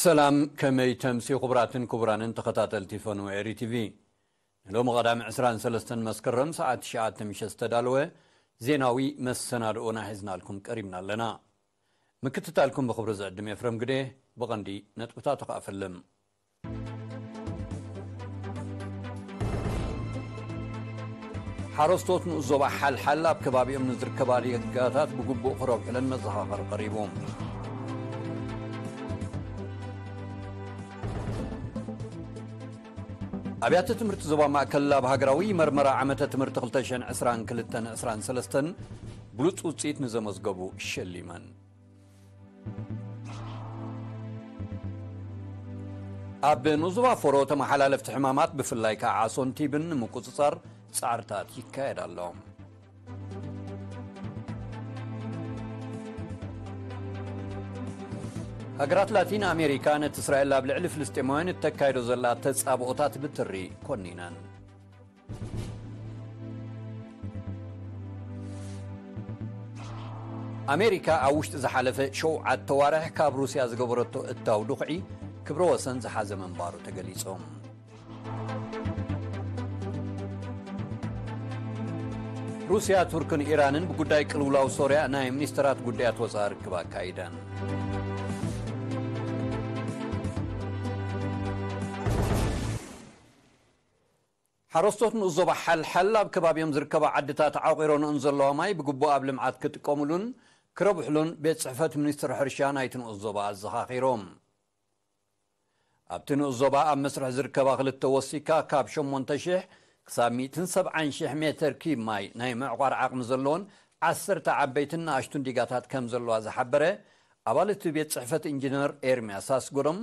ሰላም፣ ከመይ ተምሲ ክቡራትን ክቡራንን ተኸታተልቲ ፈንው ኤሪ ቲቪ። ንሎሚ ቀዳሚ ዕስራን ሰለስተን መስከረም ሰዓት ትሽዓተ ምሸት ዝተዳለወ ዜናዊ መሰናድኦና ሒዝናልኩም ቀሪብና ኣለና። ምክትታልኩም ብኽብሪ ዝዕድም ኤፍረም ግዴ። ብቐንዲ ነጥብታቱ ከኣ ፈልም። ሓረስቶት ንኡስ ዞባ ሓልሓል ኣብ ከባቢኦም ንዝርከባ ዴጋታት ብግቡእ ክረብሑለን መዘኻኸሪ ቀሪቡ። ኣብያተ ትምህርቲ ዞባ ማእከል ኣብ ሃገራዊ መርመራ ዓመተ ትምህርቲ ክልተ ሽሕን ዕስራን ክልተን ዕስራን ሰለስተን ብሉጽ ውጽኢት ንዘመዝገቡ ሸሊመን። ኣብ ንኡስ ዞባ ፎሮ ተመሓላለፍቲ ሕማማት ብፍላይ ከኣ ዓሶን ቲብን ንምቁጽጻር ጻዕርታት ይካየድ ኣሎ። ሃገራት ላቲን ኣሜሪካ ነቲ እስራኤል ኣብ ልዕሊ ፍልስጤማውያን እተካይዶ ዘላ ተጻብኦታት ብትሪ ኮኒነን። ኣሜሪካ ኣብ ውሽጢ ዝሓለፈ ሸውዓተ ዋርሕ ካብ ሩስያ ዝገበረቶ እታው ድኹዒ ክብረ ወሰን ዝሓዘ ምንባሩ ተገሊጹ። ሩስያ፣ ቱርክን ኢራንን ብጉዳይ ቅልውላው ሶርያ ናይ ሚኒስተራት ጉዳያት ወጻኢ ርክብ ኣካይደን። ሓረስቶት ንኡስ ዞባ ሓልሓል ኣብ ከባቢኦም ዝርከባ ዓድታት ዓቑረንኦን ዘለዋ ማይ ብግቡእ ኣብ ልምዓት ክጥቀሙሉን ክረብሕሉን ቤት ጽሕፈት ሚኒስትሪ ሕርሻ ናይቲ ንኡስ ዞባ ኣዘኻኺሮም። ኣብቲ ንኡስ ዞባ ኣብ መስርሕ ዝርከባ ክልተ ወሲካ ካብ ሸሞንተ ሽሕ ክሳብ ሚእትን ሰብዓን ሽሕ ሜተር ኪብ ማይ ናይ ምዕቋር ዓቕሚ ዘለዎን ዓሰርተ ዓበይትን ንኣሽቱን ዲጋታት ከም ዘለዋ ዝሓበረ ኣባል እቲ ቤት ጽሕፈት ኢንጂነር ኤርምያስ ኣስጎዶም፣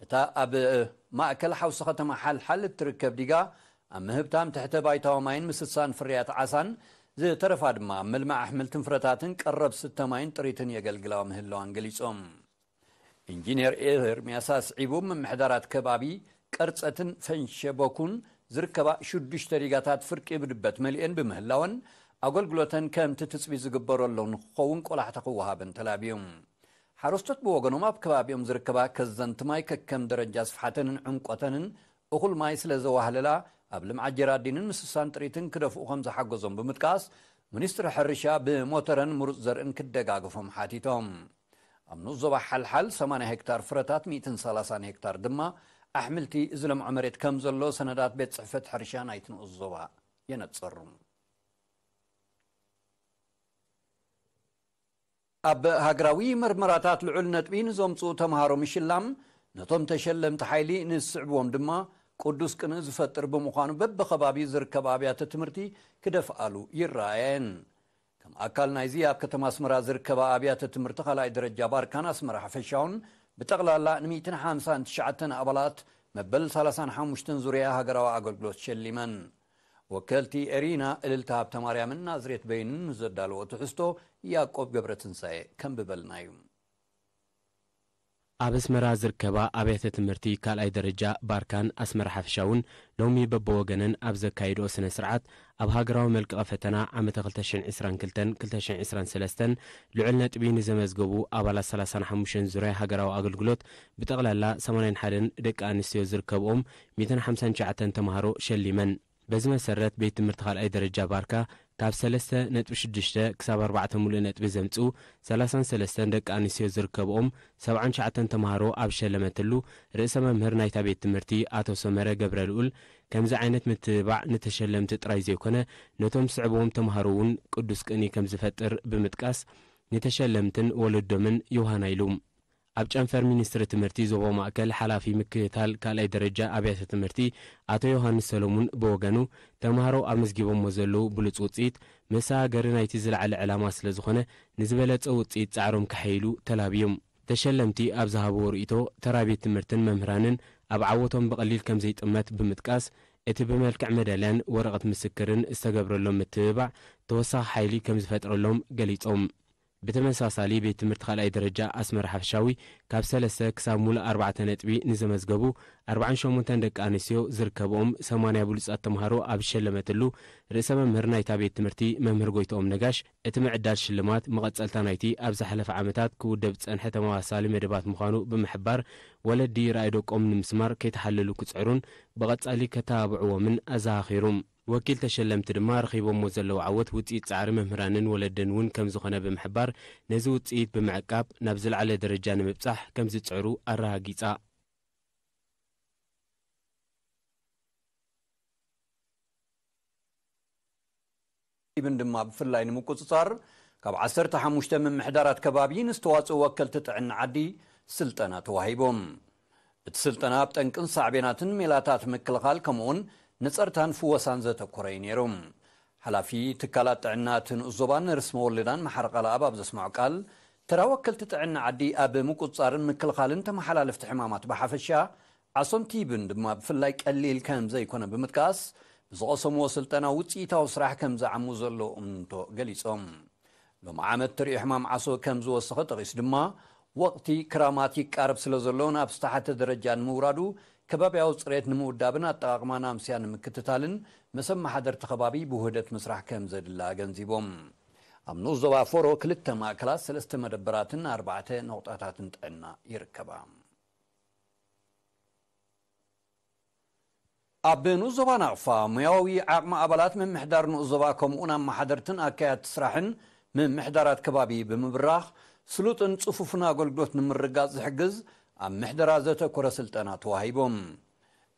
እታ ኣብ ማእከል ሓውሲ ከተማ ሓልሓል እትርከብ ዲጋ ኣብ ምህብታም ትሕተ ባይታዊ ማይን ምስሳን ፍርያት ዓሳን፣ ዝተረፋ ድማ ኣብ ምልማዕ ኣሕምልትን ፍረታትን ቀረብ ስተ ማይን ጥሪትን የገልግላ ምህላዋን ገሊጾም። ኢንጂነር ኤርምያስ ኣስዒቡ፣ ምምሕዳራት ከባቢ ቀርጸትን ፈንሸበኩን ዝርከባ ሽዱሽተ ዲጋታት ፍርቂ ብድበት መሊኤን ብምህላወን፣ ኣገልግሎተን ከምቲ ትጽቢት ዝግበረሉ ንክኸውን ቆላሕታ ክወሃበን ተላብዩ። ሓረስቶት ብወገኖም፣ ኣብ ከባቢኦም ዝርከባ ከዘንቲ ማይ ከከም ደረጃ ስፍሓተንን ዕምቆተንን እኹል ማይ ስለ ዘዋህለላ፣ ኣብ ልምዓት ጀራዲንን ምስሳን ጥሪትን ክደፍኡ ከም ዝሓገዞም ብምጥቃስ፣ ሚኒስትሪ ሕርሻ ብሞተረን ምሩፅ ዘርእን ክደጋግፎም ሓቲቶም። ኣብ ንኡስ ዞባ ሓልሓል ሰማንያ ሄክታር ፍረታት፣ ሚእትን ሰላሳን ሄክታር ድማ ኣሕምልቲ ዝለምዖ መሬት ከም ዘሎ ሰነዳት ቤት ጽሕፈት ሕርሻ ናይቲ ንኡስ ዞባ የነጽር። ኣብ ሃገራዊ መርመራታት ልዑል ነጥቢ ንዘምጽኡ ተምሃሮ ምሽላም፣ ነቶም ተሸለምቲ ሓይሊ ንዝስዕብዎም ድማ ቅዱስ ቅንኢ ዝፈጥር ብምዃኑ፣ በብኸባቢኡ ዝርከባ ኣብያተ ትምህርቲ ክደፍኣሉ ይረኣያ እየን። ከም ኣካል ናይዚ፣ ኣብ ከተማ ኣስመራ ዝርከባ ኣብያተ ትምህርቲ ካልኣይ ደረጃ ባርካን ኣስመራ ሓፈሻውን ብጠቕላላ ንሚእትን ሓምሳን ትሽዓተን ኣባላት መበል ሰላሳን ሓሙሽተን ዙርያ ሃገራዊ ኣገልግሎት ሸሊመን። ወከልቲ ኤሪና እልልታ ሃብተማርያምን ናዝሬት በይንን ንዘዳለዎ ትሕዝቶ ያዕቆብ ገብረትንሳኤ ከንብበልና እዩ። ኣብ ኣስመራ ዝርከባ ኣብያተ ትምህርቲ ካልኣይ ደረጃ ባርካን ኣስመራ ሓፈሻውን ሎሚ በብወገነን ኣብ ዘካይድኦ ስነ ስርዓት፣ ኣብ ሃገራዊ መልቀቒ ፈተና ዓመተ ክልተ ሽሕን ዕስራን ክልተን ክልተ ሽሕን ዕስራን ሰለስተን ልዑል ነጥቢ ንዘመዝገቡ ኣባላት ሰላሳን ሓሙሽተን ዙርያ ሃገራዊ ኣገልግሎት ብጠቕላላ ሰማንያን ሓደን ደቂ ኣንስትዮ ዝርከብኦም ሚእትን ሓምሳን ትሽዓተን ተምሃሮ ሸሊመን። በዚ መሰረት፣ ቤት ትምህርቲ ካልኣይ ደረጃ ባርካ ካብ ሰለስተ ነጥቢ ሽዱሽተ ክሳብ ኣርባዕተ ምሉእ ነጥቢ ዘምጽኡ ሰላሳን ሰለስተን ደቂ ኣንስትዮ ዝርከብኦም ሰብዓን ትሽዓተን ተምሃሮ ኣብ ዝሸለመትሉ፣ ርእሰ መምህር ናይታ ቤት ትምህርቲ ኣቶ ሰመረ ገብረልኡል፣ ከምዚ ዓይነት ምትብባዕ ንተሸለምቲ ጥራይ ዘይኮነ፣ ነቶም ዝስዕብዎም ተምሃሮ እውን ቅዱስ ቅንኢ ከም ዝፈጥር ብምጥቃስ፣ ንተሸለምትን ወለዶምን ዮሃና ኢሉ። ኣብ ጨንፈር ሚኒስትሪ ትምህርቲ ዞባ ማእከል ሓላፊ ምክትታል ካልኣይ ደረጃ ኣብያተ ትምህርቲ ኣቶ ዮሃንስ ሰሎሙን ብወገኑ፣ ተምሃሮ ኣመዝጊቦሞ ዘለዉ ብሉጽ ውጽኢት መሰጋገሪ ናይቲ ዝለዓለ ዕላማ ስለ ዝኾነ፣ ንዝበለጸ ውጽኢት ጻዕሮም ከሐይሉ ተላብዮም። ተሸለምቲ ኣብ ዝሃብዎ ርእይቶ፣ ተራ ቤት ትምህርትን መምህራንን ኣብ ዓወቶም ብቐሊል ከም ዘይጥመት ብምጥቃስ፣ እቲ ብመልክዕ መዳልያን ወረቐት ምስክርን ዝተገብረሎም ምትብባዕ ተወሳኺ ሓይሊ ከም ዝፈጥረሎም ገሊጾም። ብተመሳሳሊ፣ ቤት ትምህርቲ ካልኣይ ደረጃ ኣስመራ ሓፈሻዊ ካብ ሰለስተ ክሳብ ሙሉእ ኣርባዕተ ነጥቢ ንዘመዝገቡ ኣርባዓን ሸሞንተን ደቂ ኣንስትዮ ዝርከብኦም ሰማንያ ብሉጻት ተምሃሮ ኣብ ዝሸለመትሉ፣ ርእሰ መምህር ናይታ ቤት ትምህርቲ መምህር ጎይትኦም ነጋሽ፣ እቲ ምዕዳል ሽልማት መቐጸልታ ናይቲ ኣብ ዝሓለፈ ዓመታት ክውደብ ዝጸንሐ ተመሳሳሊ መደባት ምዃኑ ብምሕባር፣ ወለዲ ራእይ ደቆም ንምስማር ከይተሓለሉ ክጽዕሩን ብቐጻሊ ከተባብዕዎምን ኣዘኻኺሩ። ወኪል ተሸለምቲ ድማ ረኺቦሞ ዘለዉ ዓወት ውጽኢት ጻዕሪ መምህራንን ወለድን እውን ከም ዝኾነ ብምሕባር፣ ነዚ ውጽኢት ብምዕቃብ ናብ ዝለዓለ ደረጃ ንምብጻሕ ከም ዝጽዕሩ ኣረጋጊጻ። ኢብን ድማ ብፍላይ ንምቁጽጻር ካብ ዓሰርተ ሓሙሽተ ምምሕዳራት ከባቢ ንዝተዋጽኡ ወከልቲ ጥዕና ዓዲ ስልጠና ተዋሂቦም። እቲ ስልጠና ኣብ ጠንቅን ሳዕቤናትን ሜላታት ምክልኻል ከምኡውን ንጸርታን ፍወሳን ዘተኮረ እዩ ነይሩ። ሓላፊ ትካላት ጥዕና እቲ ንኡስ ዞባ ነርስ መወልዳን መሓሪ ቃል ኣብ ኣብ ዘስምዖ ቃል፣ ተራ ወከልቲ ጥዕና ዓዲ ኣብ ምቁጽጻርን ምክልኻልን ተመሓላለፍቲ ሕማማት ብሓፈሻ ዓሶም ቲብን ድማ ብፍላይ ቀሊል ከም ዘይኮነ ብምጥቃስ፣ ብዝቐሰምዎ ስልጠና ውጽኢታዊ ስራሕ ከም ዝዓሙ ዘሎ እምንቶ ገሊጾም። ሎም ዓመት ትርኢ ሕማም ዓሶ ከም ዝወሰኸ ጠቒሱ ድማ፣ ወቕቲ ክራማት ይቃረብ ስለ ዘሎ ናብ ዝተሓተ ደረጃ ንምውራዱ ከባብያዊ ጽሬት ንምውዳብን ኣጠቓቕማ ናምስያ ንምክትታልን ምስ ኣመሓደርቲ ከባቢ ብውህደት ምስራሕ ከም ዘድሊ ኣገንዚቦም። ኣብ ንኡስ ዞባ ፎሮ ክልተ ማእከላት፣ ሰለስተ መደበራትን ኣርባዕተ ነቑጣታትን ጥዕና ይርከባ። ኣብ ንኡስ ዞባ ናቕፋ፣ ሙያዊ ዓቕሚ ኣባላት ምምሕዳር ንኡስ ዞባ ከምኡውን ኣመሓደርትን ኣካያድቲ ስራሕን ምምሕዳራት ከባቢ ብምብራኽ፣ ስሉጥን ጽፉፍን ኣገልግሎት ንምርጋጽ ዝሕግዝ ኣብ ምሕደራ ዘተኮረ ስልጠና ተዋሂቦም።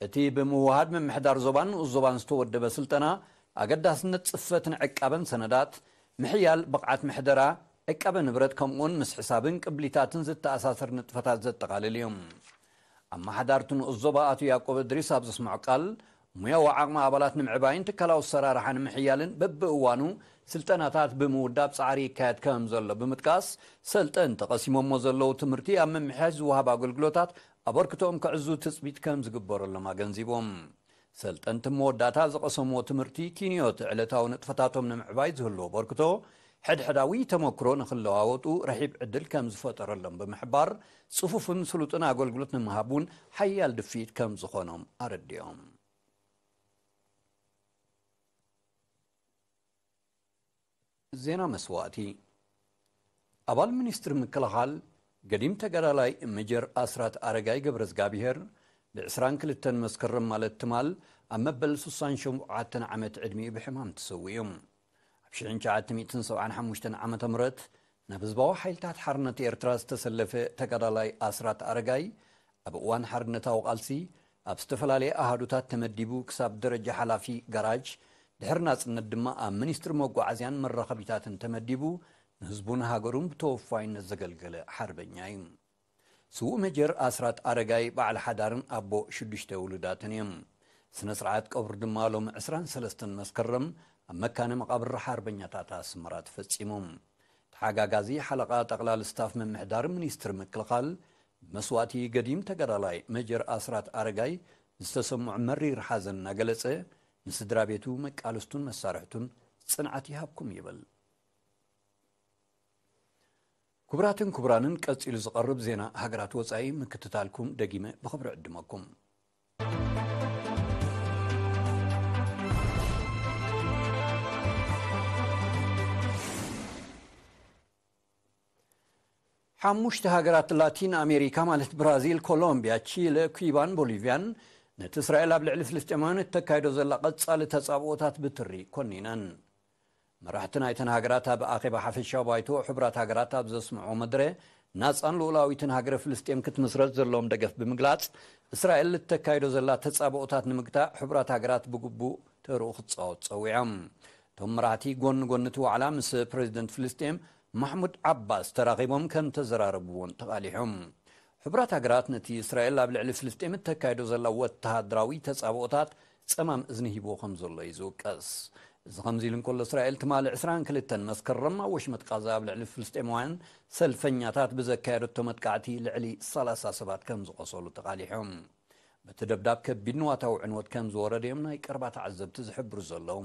እቲ ብምውሃድ ምምሕዳር ዞባን ንኡስ ዞባን ዝተወደበ ስልጠና፣ ኣገዳስነት ጽፈትን ዕቃበን ሰነዳት፣ ምሕያል ብቕዓት ምሕደራ፣ ዕቃበ ንብረት ከምኡውን ምስ ሕሳብን ቅብሊታትን ዝተኣሳሰር ንጥፈታት ዘጠቓልል እዩ። ኣመሓዳርቲ ንኡስ ዞባ ኣቶ ያዕቆብ እድሪስ ኣብ ዘስምዖ ቃል፣ ሙያዊ ዓቕሚ ኣባላት ንምዕባይን ትካላዊ ኣሰራርሓ ንምሕያልን በብእዋኑ ስልጠናታት ብምውዳብ ጻዕሪ ይካየድ ከም ዘሎ ብምጥቃስ፣ ሰልጠንቲ ቀሲሞሞ ዘለዉ ትምህርቲ ኣብ ምምሕያሽ ዝወሃብ ኣገልግሎታት ኣበርክቶኦም ከዕዙ ትጽቢት ከም ዝግበረሎም ኣገንዚቦም። ሰልጠንቲ መወዳእታ ዝቐሰምዎ ትምህርቲ ኪንዮት ዕለታዊ ንጥፈታቶም ንምዕባይ ዝህልዎ ኣበርክቶ፣ ሕድሕዳዊ ተመክሮ ንኽለዋወጡ ረሒብ ዕድል ከም ዝፈጠረሎም ብምሕባር፣ ጽፉፍን ስሉጥን ኣገልግሎት ንምሃብ እውን ሓያል ድፍኢት ከም ዝኾኖም ኣረዲኦም። ዜና መስዋእቲ። ኣባል ሚኒስትሪ ምክልኻል፣ ገዲም ተጋዳላይ ሜጀር ኣስራት ኣረጋይ ገብረዝጋብሄር፣ ብ ዕስራን ክልተን መስከረም ማለት ትማል፣ ኣብ መበል ስሳን ሸውዓተን ዓመት ዕድሚኡ ብሕማም ተሰዊኡ። ኣብ ሽሕን ትሽዓተ ሚእትን ሰብዓን ሓሙሽተን ዓመተ ምህረት ናብ ህዝባዊ ሓይልታት ሓርነት ኤርትራ ዝተሰለፈ ተጋዳላይ ኣስራት ኣረጋይ፣ ኣብ እዋን ሓርነታዊ ቃልሲ ኣብ ዝተፈላለየ ኣሃዱታት ተመዲቡ፣ ክሳብ ደረጃ ሓላፊ ጋራጅ፣ ድሕሪ ናጽነት ድማ ኣብ ሚኒስትሪ መጓዓዝያን መራኸቢታትን ተመዲቡ፣ ንህዝቡን ሃገሩን ብተወፋይነት ዘገልገለ ሓርበኛ እዩ። ስዉእ ሜጀር ኣስራት ኣረጋይ በዓል ሓዳርን ኣቦ ሽዱሽተ ውሉዳትን እዮም። ስነ ስርዓት ቀብሩ ድማ ሎሚ ዕስራን ሰለስተን መስከረም ኣብ መካነ መቓብር ሓርበኛታት ኣስመራ ተፈጺሙ። ተሓጋጋዚ ሓለቓ ጠቕላሊ ስታፍ ምምሕዳር ሚኒስትሪ ምክልኻል፣ ብመስዋእቲ ገዲም ተጋዳላይ ሜጀር ኣስራት ኣረጋይ ዝተሰምዖ መሪር ሓዘን እናገለጸ፣ ንስድራ ቤቱ፣ መቃልስቱን መሳርሕቱን ጽንዓት ይሃብኩም ይብል። ክቡራትን ክቡራንን፣ ቀጺሉ ዝቐርብ ዜና ሃገራት ወጻኢ ምክትታልኩም ደጊመ ብኽብሪ ዕድመኩም። ሓሙሽተ ሃገራት ላቲን ኣሜሪካ፣ ማለት ብራዚል፣ ኮሎምቢያ፣ ቺለ፣ ኩባን ቦሊቪያን፣ ነቲ እስራኤል ኣብ ልዕሊ ፍልስጤማውያን እተካይዶ ዘላ ቀጻሊ ተጻብኦታት ብትሪ ኮኒነን። መራሕቲ ናይተን ሃገራት ኣብ ኣኼባ ሓፈሻዊ ባይቶ ሕቡራት ሃገራት ኣብ ዘስምዕዎ መደረ፣ ናጻን ልኡላዊትን ሃገረ ፍልስጤም ክትምስረት ዘለዎም ደገፍ ብምግላጽ፣ እስራኤል እተካይዶ ዘላ ተጻብኦታት ንምግታእ ሕቡራት ሃገራት ብግቡእ ተርኡ ክትጻወት ጸዊዖም። እቶም መራሕቲ ጎኒ ጎኒ እቲ ዋዕላ ምስ ፕረዚደንት ፍልስጤም ማሕሙድ ዓባስ ተራኺቦም ከም ተዘራረቡ እውን ተቓሊሖም። ሕቡራት ሃገራት ነቲ እስራኤል ኣብ ልዕሊ ፍልስጤም እተካይዶ ዘላ ወተሃደራዊ ተጻብኦታት ጸማም እዝኒ ሂብዎ ከም ዘሎ እዩ ዝውቀስ። እዚ ከምዚ ኢሉ እንከሎ፣ እስራኤል ትማሊ ዕስራን ክልተን መስከረም ኣብ ወሽመጥ ቃዛ ኣብ ልዕሊ ፍልስጤማውያን ሰልፈኛታት ብዘካየደቶ መጥቃዕቲ ልዕሊ ሰላሳ ሰባት ከም ዝቖሰሉ ተቓሊሖም። በቲ ደብዳብ ከቢድ ንዋታዊ ዕንወት ከም ዝወረደ እዮም ናይ ቀረባ ተዓዘብቲ ዝሕብሩ ዘለዉ።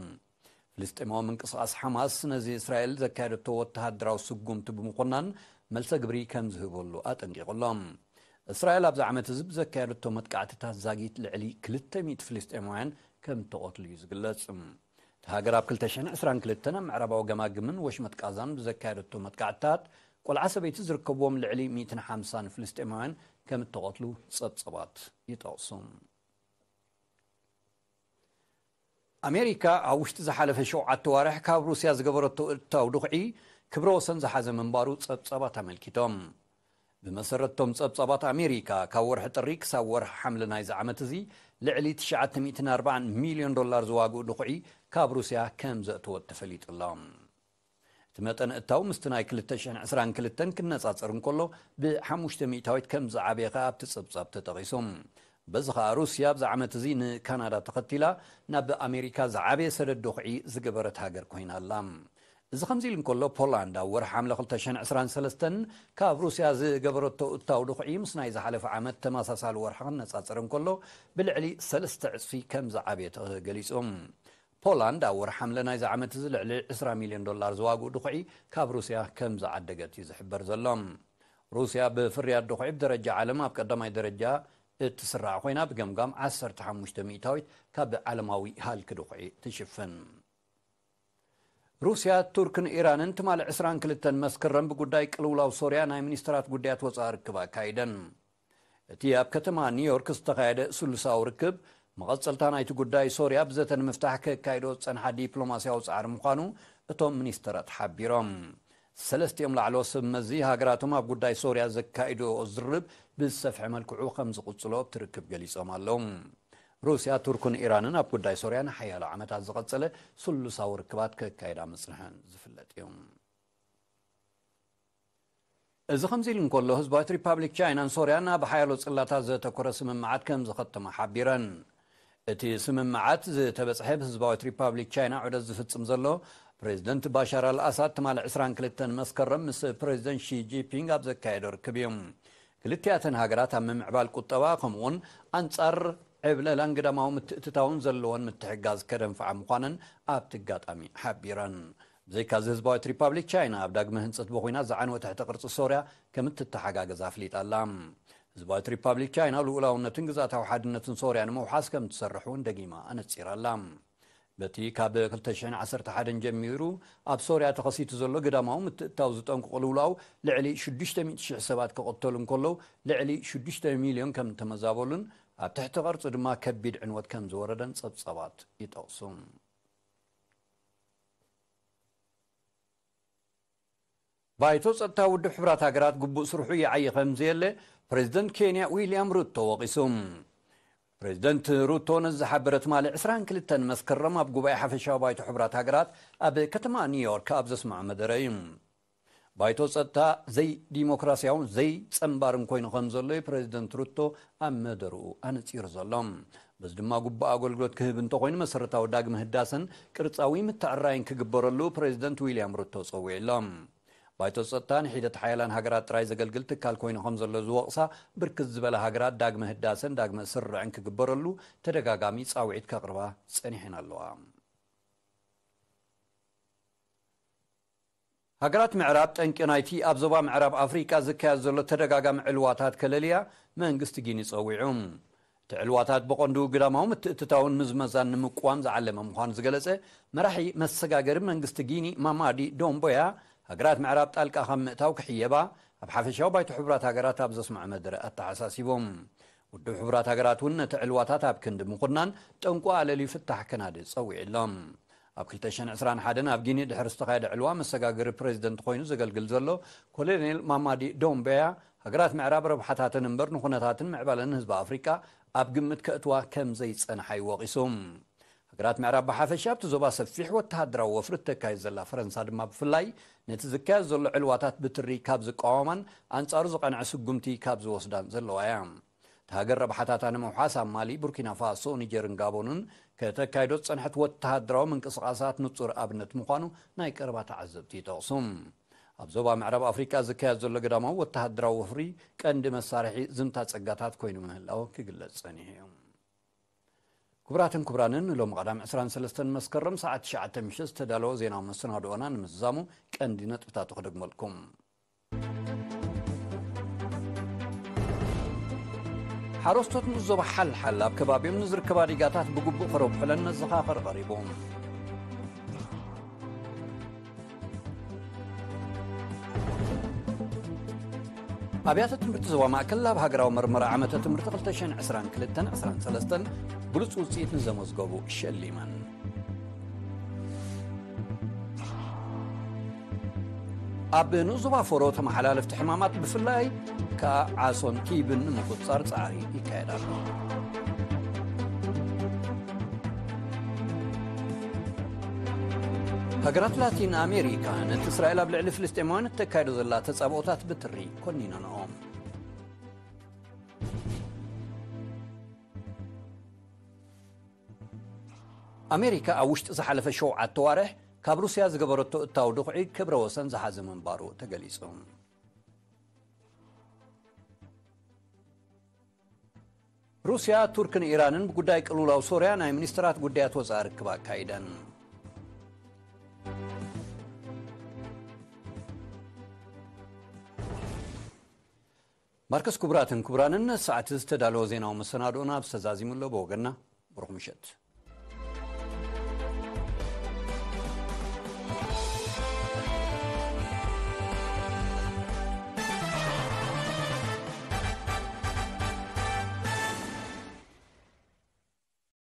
ፍልስጤማዊ ምንቅስቓስ ሓማስ ነዚ እስራኤል ዘካየደቶ ወተሃደራዊ ስጉምቲ ብምኹናን መልሰ ግብሪ ከም ዝህበሉ ኣጠንቂቑ ኣሎ። እስራኤል ኣብዚ ዓመት እዚ ብዘካየደቶ መጥቃዕትታት ዛጊት ልዕሊ ክልተ ሚእቲ ፍልስጤማውያን ከም እተቐትሉ እዩ ዝግለጽ። እታ ሃገር ኣብ ክልተ ሽሕን ዕስራን ክልተን ኣብ ምዕራባዊ ገማግምን ወሽመጥ ቃዛን ብዘካየደቶ መጥቃዕትታት ቆልዓ ሰበይቲ ዝርከብዎም ልዕሊ ሚእትን ሓምሳን ፍልስጤማውያን ከም እተቐትሉ ጸብጸባት ይጠቕሱ። ኣሜሪካ ኣብ ውሽጢ ዝሓለፈ ሸውዓተ ዋርሕ ካብ ሩስያ ዝገበረቶ እታው ድኹዒ ክብረ ወሰን ዝሓዘ ምንባሩ ጸብጻባት ኣመልኪቶም። ብመሰረትቶም ጸብጻባት ኣሜሪካ ካብ ወርሒ ጥሪ ክሳብ ወርሒ ሓምለ ናይዚ ዓመት እዚ ልዕሊ ትሽዓተ ሚእትን ኣርባዓን ሚልዮን ዶላር ዝዋግኡ ድኹዒ ካብ ሩስያ ከም ዘእተወት ተፈሊጡ ኣሎ። እቲ መጠን እታው ምስቲ ናይ ክልተ ሽሕን ዕስራን ክልተን ክነጻጸር እንከሎ ብሓሙሽተ ሚእታዊት ከም ዝዓበየ ከኣ ኣብቲ ጸብጻብ ተጠቒሱ። በዚ ከኣ ሩስያ ኣብዚ ዓመት እዚ ንካናዳ ተኸቲላ ናብ ኣሜሪካ ዝዓበየ ሰደድ ድኹዒ ዝገበረት ሃገር ኮይና ኣላ። እዚ ከምዚ ኢሉ እንከሎ ፖላንድ ኣብ ወርሒ ሓምለ ክልተ ሽሕን ዕስራን ሰለስተን ካብ ሩስያ ዝገበረቶ እታው ድኹዒ ምስ ናይ ዝሓለፈ ዓመት ተመሳሳሊ ወርሒ ክነጻጸር እንከሎ ብልዕሊ ሰለስተ ዕጽፊ ከም ዝዓበየ ተገሊጹ። ፖላንድ ኣብ ወርሒ ሓምለ ናይዚ ዓመት እዚ ልዕሊ ዕስራ ሚልዮን ዶላር ዝዋግኡ ድኹዒ ካብ ሩስያ ከም ዝዓደገት እዩ ዝሕበር ዘሎ። ሩስያ ብፍርያት ድኹዒ ብደረጃ ዓለም ኣብ ቀዳማይ ደረጃ እትስራዕ ኮይና ብገምጋም ዓሰርተ ሓሙሽተ ሚእታዊት ካብ ዓለማዊ ሃልኪ ድኹዒ ትሽፍን። ሩስያ፣ ቱርክን ኢራንን ትማሊ ዕስራን ክልተን መስከረም ብጉዳይ ቅልውላው ሶርያ ናይ ሚኒስትራት ጉዳያት ወጻኢ ርክብ ኣካይደን። እቲ ኣብ ከተማ ኒውዮርክ ዝተኻየደ ስሉሳዊ ርክብ መቐጸልታ ናይቲ ጉዳይ ሶርያ ብዘተ ንምፍታሕ ከካይዶ ዝጸንሓ ዲፕሎማስያዊ ጻዕሪ ምዃኑ እቶም ሚኒስትራት ሓቢሮም። ሰለስቲኦም ላዕለዎት ሰብ መዚ ሃገራቶም ኣብ ጉዳይ ሶርያ ዘካይዶ ዝርብ ብዝሰፍሐ መልክዑ ከም ዝቕጽሎ ኣብቲ ርክብ ገሊጾም ኣለዉ። ሩስያ፣ ቱርክን ኢራንን ኣብ ጉዳይ ሶርያ ንሓያሎ ዓመታት ዝቐጸለ ስሉሳዊ ርክባት ከካይዳ ምጽንሐን ዝፍለጥ እዩ። እዚ ከምዚ ኢሉ እንከሎ ህዝባዊት ሪፓብሊክ ቻይናን ሶርያን ኣብ ሓያሎ ጽላታት ዘተኮረ ስምምዓት ከም ዝኸተማ ሓቢረን። እቲ ስምምዓት ዝተበጽሐ ብህዝባዊት ሪፓብሊክ ቻይና ዑደት ዝፍጽም ዘሎ ፕሬዚደንት ባሻር ኣልኣሳድ ትማሊ ዕስራን ክልተን መስከረም ምስ ፕሬዚደንት ሺ ጂንፒንግ ኣብ ዘካየዶ ርክብ እዩ። ክልቲኣተን ሃገራት ኣብ ምምዕባል ቁጠባ ከምኡውን ኣንጻር ዕብለላን ግዳማዊ ምትእትታውን ዘለወን ምትሕጋዝ ከደንፍዓ ምዃነን ኣብቲ ኣጋጣሚ ሓቢረን። ብዘይካዚ ህዝባዊት ሪፓብሊክ ቻይና ኣብ ዳግመ ህንጸት ብኹናት ዝዓነወ ትሕተ ቅርጺ ሶርያ ከም እትተሓጋገዝ ኣፍሊጣ ኣላ። ህዝባዊት ሪፓብሊክ ቻይና ልኡላውነትን ግዝኣታዊ ሓድነትን ሶርያ ንምውሓስ ከም ትሰርሕ እውን ደጊማ ኣነጺራ ኣላ። በቲ ካብ ክልተ ሽሕን ዓሰርተ ሓደን ጀሚሩ ኣብ ሶርያ ተኸሲቱ ዘሎ ግዳማዊ ምትእትታው ዝጠንቁ ቅልውላው ልዕሊ ሽዱሽተ ሚእቲ ሽሕ ሰባት ክቕተሉ እንከለዉ ልዕሊ ሽዱሽተ ሚልዮን ከም እተመዛበሉን ኣብ ትሕቲ ቅርጺ ድማ ከቢድ ዕንወት ከም ዝወረደን ጸብጻባት ይጠቕሱ። ባይቶ ጸጥታ ውድብ ሕቡራት ሃገራት ግቡእ ስርሑ ይዓዪ ከም ዘየለ ፕሬዚደንት ኬንያ ዊልያም ሩቶ ወቒሱ። ፕሬዚደንት ሩቶ ነዚ ዝሓበረ ትማሊ ዕስራን ክልተን መስከረም ኣብ ጉባኤ ሓፈሻዊ ባይቶ ሕቡራት ሃገራት ኣብ ከተማ ኒውዮርክ ኣብ ዘስምዖ መደረ እዩ። ባይቶ ጸጥታ ዘይዲሞክራስያውን ዘይጸንባርን ኮይኑ ከም ዘሎ እዩ ፕሬዚደንት ሩቶ ኣብ መደርኡ ኣነጺሩ ዘሎ። በዚ ድማ ግቡእ ኣገልግሎት ክህብ እንተኾይኑ መሰረታዊ ዳግመ ህዳሰን ቅርጻዊ ምትዕራይን ክግበረሉ ፕሬዚደንት ዊልያም ሩቶ ጸዊዑ ኣሎ። ባይቶ ጸጥታ ንሒደት ሓያላን ሃገራት ጥራይ ዘገልግል ትካል ኮይኑ ከም ዘሎ ዝወቕሳ ብርክት ዝበላ ሃገራት ዳግመ ህዳሰን ዳግመ ስርዕን ክግበረሉ ተደጋጋሚ ጻውዒት ከቕርባ ጸኒሐን ኣለዋ። ሃገራት ምዕራብ ጠንቂ ናይቲ ኣብ ዞባ ምዕራብ ኣፍሪቃ ዝካየድ ዘሎ ተደጋጋሚ ዕልዋታት ከለልያ መንግስቲ ጊኒ ጸዊዑ። እቲ ዕልዋታት ብቐንዱ ግዳማዊ ምትእትታውን ምዝመዛን ንምቅዋም ዝዓለመ ምዃኑ ዝገለጸ መራሒ መሰጋገሪ መንግስቲ ጊኒ ማማዲ ዶምቦያ፣ ሃገራት ምዕራብ ጣልቃ ካብ ምእታው ክሕየባ ኣብ ሓፈሻዊ ባይቶ ሕቡራት ሃገራት ኣብ ዘስምዖ መደረ ኣተሓሳሲቦም። ውድብ ሕቡራት ሃገራት እውን ነቲ ዕልዋታት ኣብ ክንዲ ምኹናን ጠንቁ ኣለልዩ ፍታሕ ከናዲ ጸዊዑ ኣሎ። ኣብ ክልተ ሽሕን ዕስራን ሓደን ኣብ ጊኒ ድሕሪ ዝተኻየደ ዕልዋ መሰጋገሪ ፕሬዚደንት ኮይኑ ዘገልግል ዘሎ ኮሎኔል ማማዲ ዶምበያ፣ ሃገራት ምዕራብ ረብሓታተን እምበር ንኹነታትን ምዕባለን ህዝቢ ኣፍሪቃ ኣብ ግምት ከእትዋ ከም ዘይጸንሓ እዩ ወቒሱ። ሃገራት ምዕራብ ብሓፈሻ ኣብቲ ዞባ ሰፊሕ ወተሃደራዊ ወፍሪ እተካይድ ዘላ ፈረንሳ ድማ ብፍላይ ነቲ ዝካየድ ዘሎ ዕልዋታት ብትሪ ካብ ዝቃወማን ኣንጻሩ ዝቐንዐ ስጉምቲ ካብ ዝወስዳን ዘለዋ እያ። እታ ሃገር ረብሓታታ ንምውሓስ ኣብ ማሊ፣ ቡርኪና ፋሶ፣ ኒጀርን ጋቦንን ከተካይዶ ዝጸንሐት ወተሃደራዊ ምንቅስቓሳት ንጹር ኣብነት ምዃኑ ናይ ቀረባ ተዓዘብቲ ይጠቕሱ። ኣብ ዞባ ምዕራብ ኣፍሪቃ ዝካየድ ዘሎ ግዳማዊ ወተሃደራዊ ወፍሪ ቀንዲ መሳርሒ ዝምታ ጸጋታት ኮይኑ ምህላው ክግለጽ ጸኒሑ እዩ። ክቡራትን ክቡራንን፣ ሎም ቀዳም ዕስራን ሰለስተን መስከረም ሰዓት ትሽዓተ ምሽት ዝተዳለወ ዜናዊ መሰናድኦና ንምዝዛሙ ቀንዲ ነጥብታቱ ክደግመልኩም። ሓረስቶት ንኡስ ዞባ ሓልሓል ኣብ ከባቢኦም ንዝርከባ ዲጋታት ብግቡእ ክረብሑለን መዘኻኸሪ ቀሪቡ። ኣብያተ ትምህርቲ ዞባ ማእከል ኣብ ሃገራዊ መርመራ ዓመተ ትምህርቲ ክልተ ሽሕን ዕስራን ክልተን ዕስራን ሰለስተን ብሉጽ ውጽኢት ንዘመዝገቡ ሸሊመን። ኣብ ንኡስ ዞባ ፎሮ ተመሓላለፍቲ ሕማማት ብፍላይ ከኣ ዓሶን ቲብን ንምቁጽጻር ጻዕሪ ይካየድ ኣሎ። ሃገራት ላቲን ኣሜሪካ ነቲ እስራኤል ኣብ ልዕሊ ፍልስጤማውያን እተካይዶ ዘላ ተጻብኦታት ብትሪ ኮኒነንኦ። ኣሜሪካ ኣብ ውሽጢ ዝሓለፈ ሸውዓተ ዋርሕ ካብ ሩስያ ዝገበረቶ እታው ድኹዒ ክብረ ወሰን ዝሓዘ ምንባሩ ተገሊጹ። ሩስያ፣ ቱርክን ኢራንን ብጉዳይ ቅልውላው ሶርያ ናይ ሚኒስትራት ጉዳያት ወጻኢ ርክብ ኣካይደን። ማርከስ፣ ክቡራትን ክቡራንን፣ ሰዓት ዝተዳለወ ዜናዊ መሰናድኦና ኣብ ዝተዛዚሙ ኣሎ። ብወገንና ብሩኽ ምሸት።